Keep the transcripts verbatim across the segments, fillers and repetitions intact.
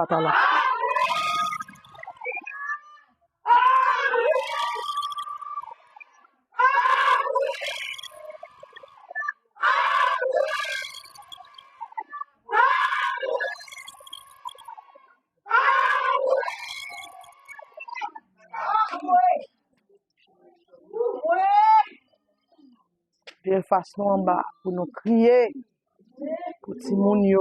Batala. Vire fas nou anba pou nou kriye pou timoun yo.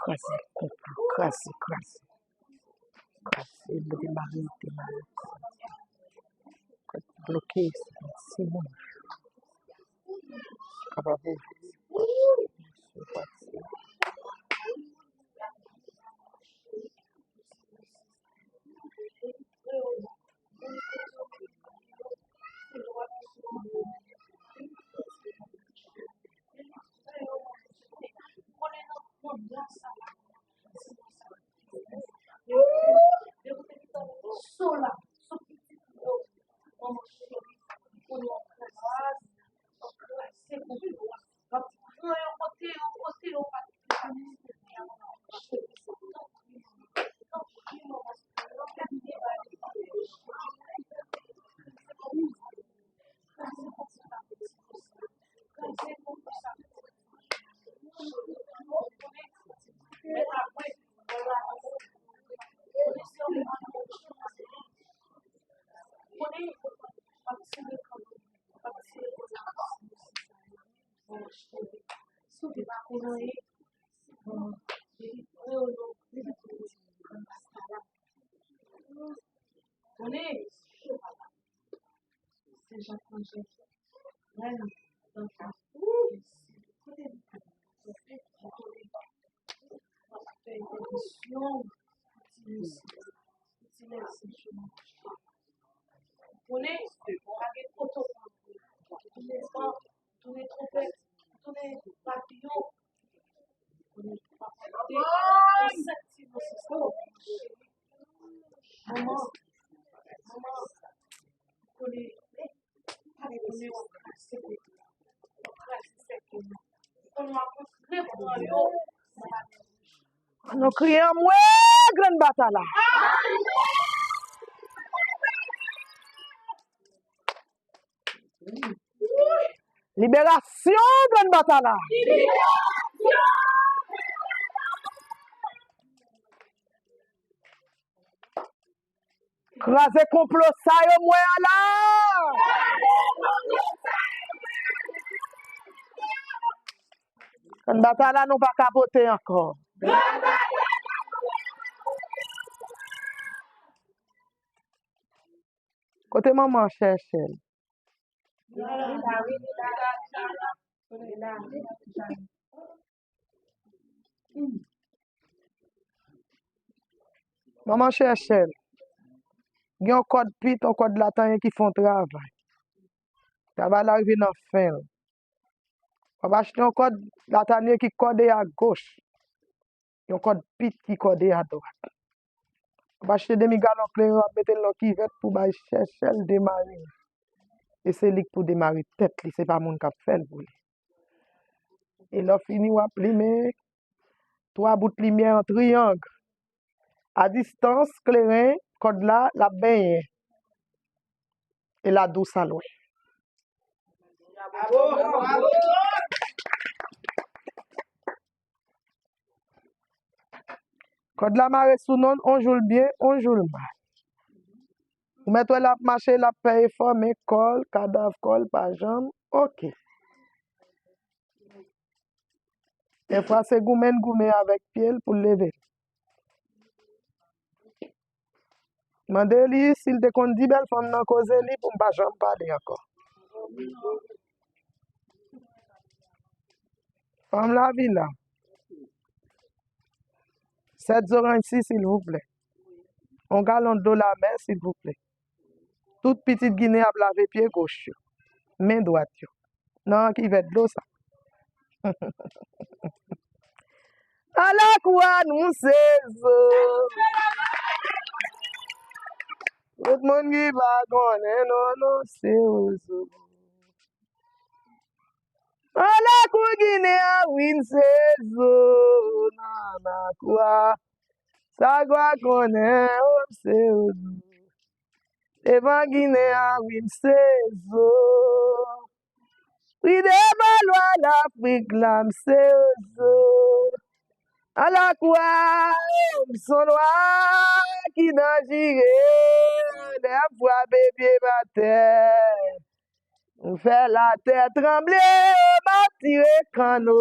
Kraze konplo, kraze, kraze. Kraze, demare, demare. Bloke, timoun. Kapab ouvri. Nou kriye anmwe Grann Batala. Liberasyon Grann Batala. Kraze konplo sa yo m wè a la. Grann Batala, nou pa ka vote ankò. Kote manman Chèchèl? Manman Chèchèl, gen yon kòd pit, yon kòd latanyen ki fè yon travay. Travay la rive nan fen l. W ap achte yon kòd latanyen ki kòde a goch, yon kòd pit ki kòde a dwat. W ap achte demi galon kleren, w ap mete l nan kivèt pou bay Chèchèl demare. E se li k pou demare tèt li, se pa moun k ap fè l pou li. E lè w fini, w ap limen twa bout limyè an triyang. A distans, kleren, kòd la, l ap benyen. E l a dous a lwen. Kòd la mare sou non l, on jou l byen, on jou l mal. Ou mèt wè l ap mache, l ap fè efò, men kò l, kadav kò l pa janm oke. Dèfwa se goumen n goumen avèk pye l pou l leve l. Mande li si l te konn di bèl fanm nan koze li pou m pa janm pale ankò. Fanm lavi la. Sèt zoranj si, silvouplè. On galon dlo lamè, silvouplè. Tout pitit Ginen ap lave pye goch yo, men dwat yo, nan kivèt dlo sa. Nan lakou a nou se zo. Tout moun ki pa konnen non, non, se Ozo. An lakou Ginen an, wi, m se Zo. Nan lakou a, sa gwa konnen, o, m se Ozo. Devan Ginen an, wi, m se Zo. Wi, devan lwa Lafrik la, m se Ozo. An lakou a, m se yon lwa ki danjire. Lè m frape pye m atè, m fè latè tranble, m ap tire kanno.